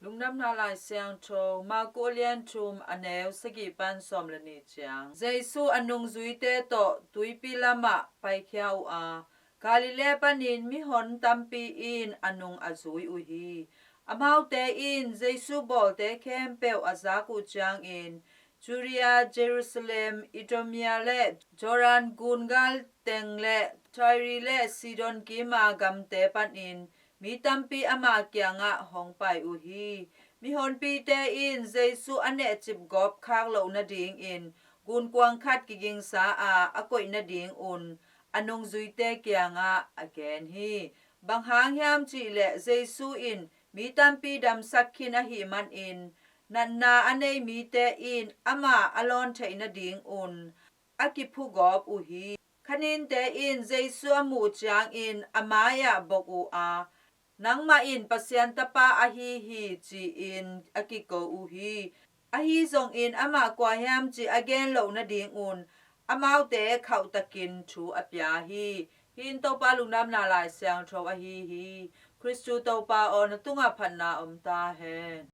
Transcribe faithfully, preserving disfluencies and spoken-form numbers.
Lungdamna Lai Siangtho, Marku a lian thum, a neu sagih pan sawm le nih ciang. Jesu a nungzuite tawh tuipi lamah paikhia uh a, Galilee panin mihon tampi in a nung a zui uh hi. Amaute in Jesu bawlte khempeuh a zak uh ciangin, Judea, Jerusalem, Idumea le Jordan gun gal teng le Tyre le Sidon kima gamte panin mi tampi ama kiangah hong pai uh hi. Mihonpite in Jesu a nehcip gawp khak loh nadingin gunkuang khat kigingsa a, a koih nadingun a nungzuite kiangah a gen hi. Bang hang hiam cih leh Jesu in mi tampi damsak khin ahih manin, natna a nei mite in amah a lawn theih nadingun a kiphugawp uh hi. Khaninte in Jesu a muh ciangin a mai-ah bok uh a, "Nangmah in Pasian Tapa ahi hi," ci-in a kiko uh hi. Ahi zongin amah kua hiam cih a gen loh nadingun amaute khauhtakin thu a pia hi. Hih in Topa Lungdamna Lai Siangtho ahi hi. Khristu Topa aw, na tungah phatna om ta hen.